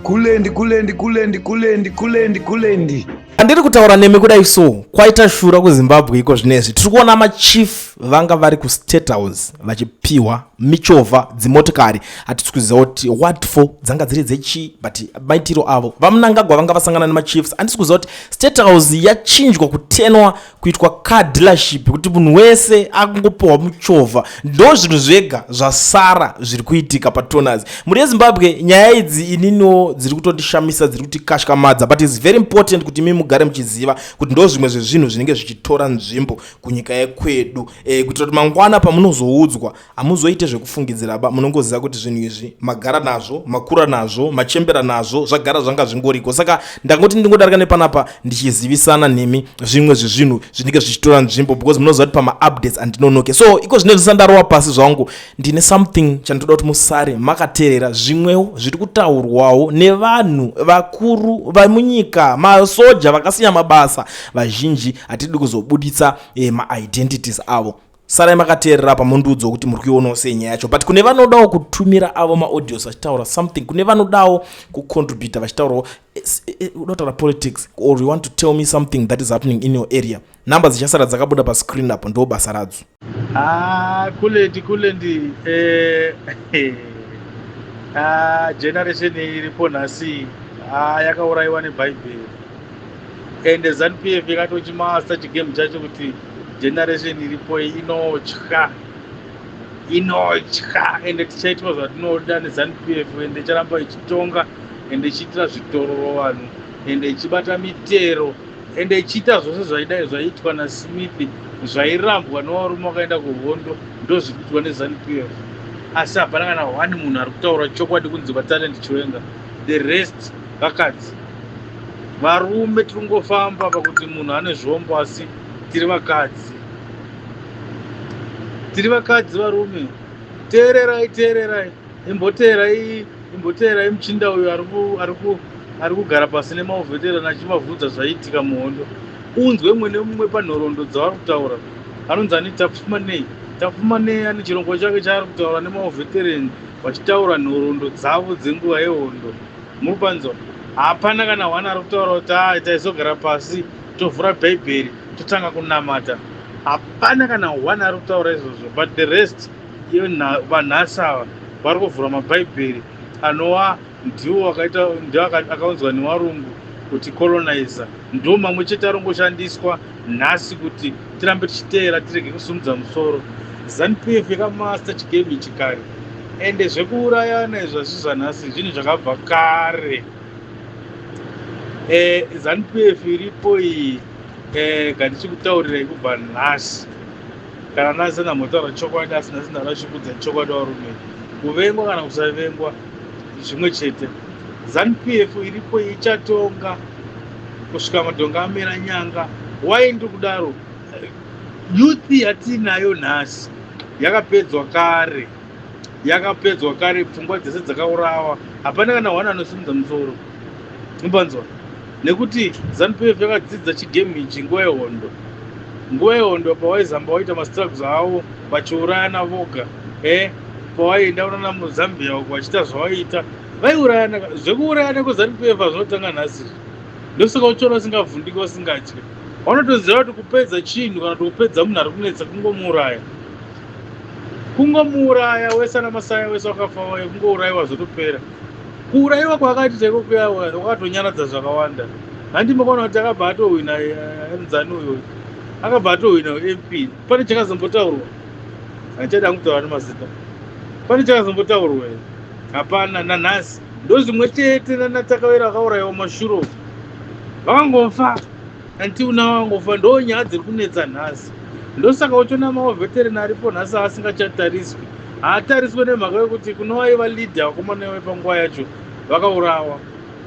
Kulendi, kulendi, kulendi, kulendi, kulendi, kulendi. Andiri kutaura nemi kudai, so kwaita shura kuZimbabwe iko zvinezvi. Tiri kuona machief vanga vari kuState House vachipiwa michovha dzimotokari. Hatisi kuziva kuti what for, dzanga dziri dzechii, but maitiro avo vaMnangagwa vanga vasangana nemachiefs. Handisi kuziva kuti State House yachinjwa kutenwa kuitwa car dealership, kuti munhu wese akungopiwa muchovha. Ndo zvinhu zvega zvasara zviri kuitika patoners mhuri yeZimbabwe. Nyaya idzi ininiwo dziri kutondishamisa, dziri kutikashkamadza, but it's very important kuti imi mugare muchiziva kuti ndo zvimwe zvezvinhu zvinenge zvichitora nzvimbo kunyika yekwedu, kuitira kuti mangwana pamunozoudzwa hamuzoite zvekufungidzira ba. Munongoziva kuti zvinhu izvi magara nazvo, makura nazvo, machembera nazvo, zvagara zvanga zvingoriko. Saka ndangoti ndingodarika nepanapa ndichizivisana nemi zvimwe zvezvinhu zvinenge zvichitora nzvimbo, because munoziva kuti pamaupdates andinonoke. So iko zvine zvisandarova pasi zvangu, ndine something chandoda kuti musare makateerera. Zvimwewo zviri kutaurwawo nevanhu vakuru vamunyika, masoja vakasiya mabasa vazhinji. Hatidi kuzobuditsa maidentities avo. Sarai makateerera pamundiudzawo kuti muri kuionawo sei nyaya yacho. But kune vanodawo kutumira avo maaudios vachitaura something, kune vanodawo kucontributa vachitaurawo, uda kutaura politics or you want to tell me something that is happening in your area, namba dzichasara dzakabuda pascreen apo, ndo basa radzo. Ah, kulendi, kulendi, ah, generation iripo nhasi, ah, yakaurayiwa nebhaibheri. Ende ZANU PF yakatochimasta chigame chacho kuti generation iripo inotya, inotya. Ende tichaitwa zvatinoda neZANU PF, ende icharamba ichitonga, ende ichiitira zvitororo vanhu, ende ichibata mitero, ende ichiita zvose zvaidai zvaiitwa naSmith, zvairambwa nevarume vakaenda kuhondo. Ndo zviri kuitwa neZANU PF, asi hapana kana one munhu ari kutaura chokwadi kunzi vaTalent Chiwenga. The rest vakadzi, varume tiri kungofamba pakuti munhu ane zvombo, asi tiri vakadzi, tiri vakadzi. Varume, teererai, teererai, imboteerai, imboteerai muchinda uyu ari kugara pasi nemawar veteran achivabvunza zvaiitika muhondo. Unzwe mumwe nemumwe panhoroondo dzavari kutaura. Anonzi ani? Tapfumanei, Tapfumanei ane chirongwa chake chaari kutaura nemawar veteran, vachitaura nhoroondo dzavo dzenguva yehondo. Muri kupanzwa? Hapana kana one ari kutaura kuti a taizogara pasi, tovhura bhaibheri, totanga kunamata. Hapana kana one ari kutaura izvozvo, but the rest vanhasi ava vari kuvhura mabhaibheri anova ndiwo akaita, ndiwo akaunzwa nevarungu kuti colonizer. Ndo mamwe chete arongoshandiswa nhasi kuti tirambe tichiteera, tirege kusimudza musoro. ZANU PF yakamasta chigame ichi kare, ende zvekuurayana izvo zvazvi zvanhasi zvinhu zvakabva kare. ZANU PF iripo iyi, gandichikutaurirai kubva nhasi, kana nhasi ndambotaura chokwadi, asi nhasi ndada chikudza chokwadi. Varume, kuvengwa kana kusavengwa zvimwe chete. ZANU PF iripo ichatonga kusvika madhonga amera nyanga. Waindi kudaro, youth yatiinayo nhasi yakapedzwa kare, yakapedzwa kare. Pfungwa dzese dzakaurawa, hapana kana one anosimudza musoro imbanzwa, nekuti ZANU PF yakadzidza chigame ichi nguva yehondo. Nguva yehondo pawaizamba waita mastruggles avo vachiurayana voga, pawaienda unana muZambia uko vachiita zvavaiita, vaiurayana. Zvekuurayana kweZANU PF hazvinotanga nhasi. Ndosaka uchiona usingavhundiki, usingatyi. Vanotoziva kuti kupedza chinhu kana kuti kupedza munhu ari kunetsa kungomuuraya, kungomuuraya wese. Ana Masaya wese wakafa waye kungourayiwa, zvotopera. Kuurayiwa kwakaita chaiko kuya wakatonyaradza zvakawanda. Handi makaona kuti akabva atohwina nzani uyo, akabva atohwina MP? Pane chakazombotaurwa? Handichada kutaura nemazita. Pane chakazombotaurwa here? Hapana nanhasi. Ndo zvimwe chete nanaTakawera vakaurayiwa mashure uku, vakangofa until now, vangofa. Ndo nyaya dziri kunetsa nhasi. Ndosaka uchiona mawar veteran aripo nhasi asingachatariswi. Haatariswe nemhaka yekuti kunovaiva leader vakomana vepanguva yacho vakaurawa,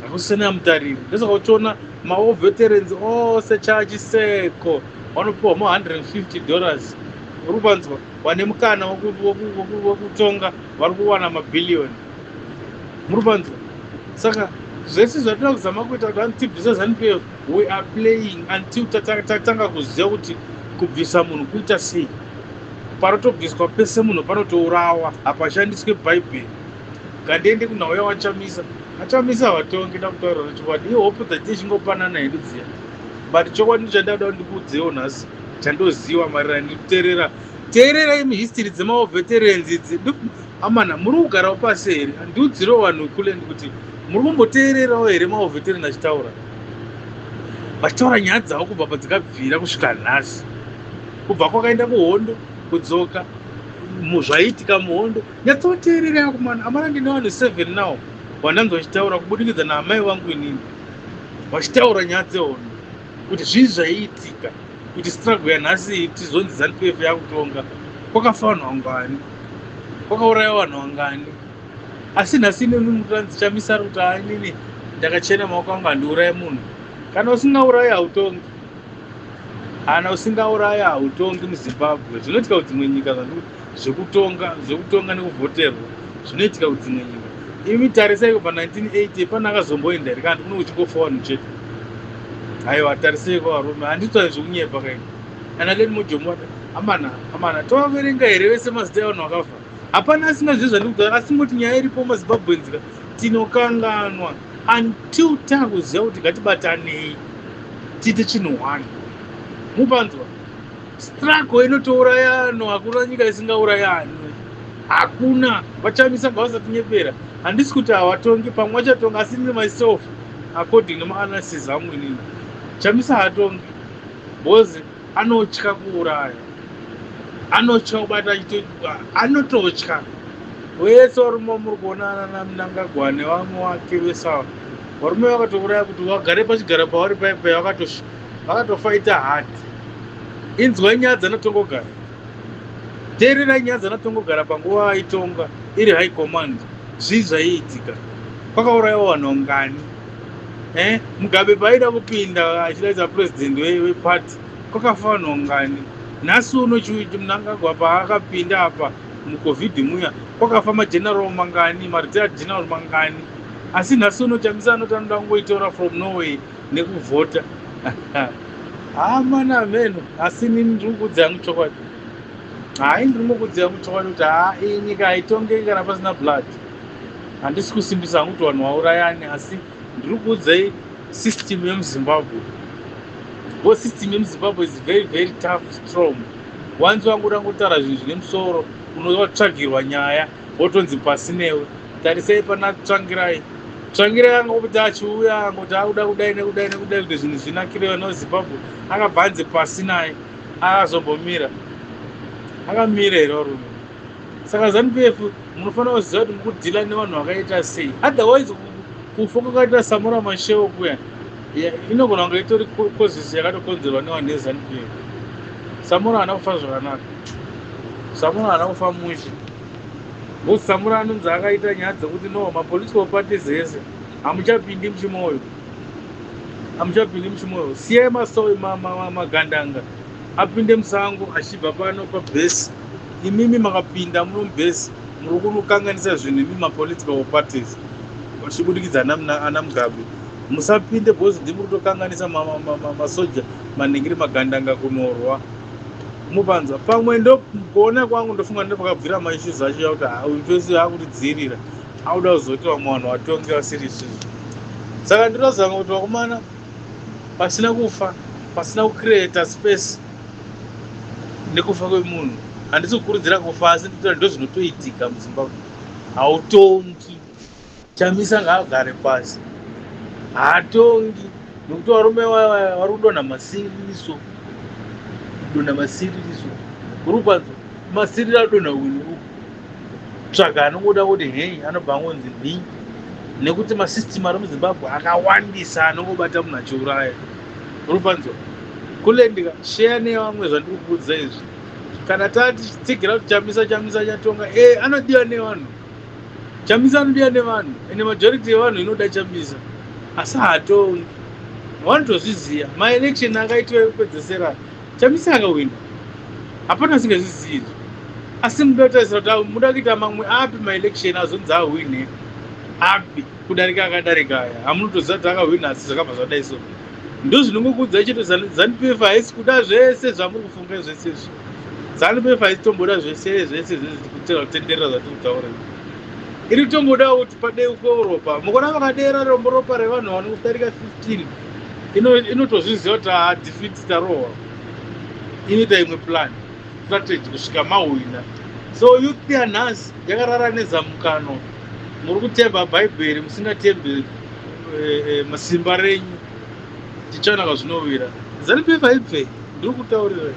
hakusina mutariri. Ndosaka uchiona mawar veterans ose chachiseko vanopiwa ma$150. Uri kupanzwa? Vane mukana wekutonga vari kuwana mabhiliyoni. Muri kupanzwa? Saka zvese zvatinoda kuzama kuita kuti vanotibvisa ZANU PF, we are playing until tatanga kuziva kuti kubvisa munhu kuita sei. Panotobviswa pese munhu panotourawa, hapashandiswe bhaibheri. Ngandiende kunhau yawaChamisa. Achamisa vatongi ndakutaurira chokwadi. Ihope dzatichingopanana hedu dziya, but chokwadi ndochandada kuti ndikuudzewo nhasi chandoziva maererano nekuteerera. Teererai muhistory dzemawar veterans idzi. Amana, muri kugarawo pasi here? Ndiudzirewo vanhu kulendi kuti muri kumboteererawo here mawar veteran achitaura, vachitaura nyaya dzavo kubva padzikabvira kusvika nhasi, kubva kwakaenda kuhondo, kudzoka, zvaiitika muhondo. Nyatsoteererai akomana. Amana, ndine vanhu 7 now vandanzwa vachitaura kubudikidza naamai vangu inini, vachitaura nyaya dzehondo, kuti zvii zvaiitika, kuti struggle yanhasi tizonzi ZANU PF yakutonga, kwakafa vanhu vangani, kwakauraya vanhu vangani. Asi nhasi inini mutanzi Chamisa ari kuti, "Ha, inini ndakachena maoko angu, handiurayi munhu." Kana usingaurayi hautongi. Kana usingaurayi hautongi muZimbabwe. Zvinoitika kudzimwe nyika zvekutonga nekuvhoterwa zvinoitika kudzimwe nyika. Imi tarisai, kubva 1980 pana akazomboenda here? Kana kune kuchingofa vanhu chete. Aiwa, tariseiko varume, handitauri zvekunyepa kaini. Ana Learnmore Jomo, amana, amana, tovaverenga here vese mazita evanhu vakafa? Hapana asingazvizi zvandikutaura. Asi ngoti nyaya iripo, maZimbabweans ka, tinokanganwa until takuziva kuti ngatibatanei tiite chinhu one. Mupanzwa, struggle inotouraya anhu. Hakuna nyika isingaurayi anhu, hakuna. Vachamisa ngavasatinyepera. Handisi kuti havatongi, pamwe vachatonga, asi ini myself, according nemaanalysis angu inini, Chamisa haatongi because anotya kuuraya, anotya kubata, anototya. Wese varume muri kuona naMnangagwa nevamwe wake vese ava, varume vakatouraya kuti vagare pachigaro pavari paipai, vakatofaita hard. Inzwai nyaya dzanatongogara, teererai nyaya dzanatongogara panguva aitonga iri high command, zvii zvaiitika, kwakaurayiwa vanhu vangani. Mugabe paaida kupinda achidaidza president weparty, kwakafa vanhu vangani? Nhasi uno Mnangagwa paakapinda apa muCovid muya, kwakafa mageneral mangani, maretired general mangani? Asi nhasi uno Chamisa anoti anoda kungoitora from Norway nekuvhota. Hamana mheno, asi inini ndiri kukudza yangu chokwadi. Hai, ndiri kukudza yangu chokwadi kuti ha, iyi nyika haitongeki kana pasina blood. Handisi kusimbisa hangu kuti vanhu vaurayane, asi ndiri kuudzai system yemuZimbabwe, bo system yemuZimbabwe is very very tough, strong. Once wangoda kutaura zvinhu zvine musoro, unotsvagirwa nyaya, wotonzi pasi newe. Tarisai pana Tsvangirai. Tsvangirai angoti achiuya, angoti akuda kudai nekudai nekudai kuti zvinhu zvinakire vana veZimbabwe, akabva anzi pasi naye. Akazombomira, akamira here varume? Saka ZANU PF munofanira kuziva kuti mukudeala nevanhu vakaita sei, otherwise kufa kwakaita Samora Machel kuya inogona kunge itori causes yakatokonzerwa nevanhu veZANU PF. Samora haana kufa zvakanaka, Samora haana kufa mushe, because Samora anonzi akaita nyaya dzekuti no, mapolitical parties ese hamuchapindi muchimoyo, hamuchapindi muchimoyo, siyai masowe magandanga apinde musango achibva pano pabhesi. Imimi makapinda muno mubhesi, muri kunokanganisa zvinhu. Imi mapolitical parties vachibudikidza ana Mugabe, musapinde because ndimi kutokanganisa masoja maningiri magandanga kunorwa. Mupanzwa, pamwe ndo kuona kwangu, ndofunga ndo pakabvira maissues acho yakuti uyu pese akutidziirira, akuda kuzoti vamwe vanhu vatonge vasiri isusu. Saka ndinozama kuti vakomana, pasina kufa, pasina kucreata space nekufa kwemunhu, handisi kukurudzira kufa, asi nditoda ndo zvinotoitika muZimbabwe, hautongi. Chamisa ngaagare pasi, haatongi nekuti varume vari kudonha masiririso, kudonha masiririso uri kupanzwa, masiriri adonha uku neuku. Tsvaga anongoda kuti hei, anobva angonzi nhi, nekuti masystem ari muZimbabwe akawandisa anongobata munhu achiuraya. Uri kupanzwa kulendika, sheya nevamwe zvandiri kuudza izvi. Kana tatitsigira kuti Chamisa, Chamisa chatonga, e anodiwa nevanhu. Chamisa anodiwa nevanhu, ende majority yevanhu inoda Chamisa, asi haatongi. Vanotozviziva. Maelection akaitwa ekupedzesera, Chamisa akawina, hapana asingazvizivi izvi. Asi muda kutarisira kuti muda kuita mamwe api maelection azonzi ahwine api kudarika akadarika aya hamunotoziva kuti akahwina, asi zvakabva zvadai? So ndo zvinongokuudzai chete, ZANU PF haisi kuda zvese zvamuri kufunga zvese izvi. ZANU PF haisi tomboda zvese zvese zvese kutenderera zvatiri kutaura. Iri kutongodawo kuti padeukwe ropa. Mukaona vakadera rombo ropa revanhu vanodarika 15, inotozviziva kuti haa, defeat, tarohwa. Inoita imwe plan, strategy, kusvika mahwina. So youth yanhasi yakarara nezamukano. Muri kutemba Bhaibheri, musingatembi masimba renyu. Tichanaka zvinovira. ZANU PF haibve, ndiri kutaurira.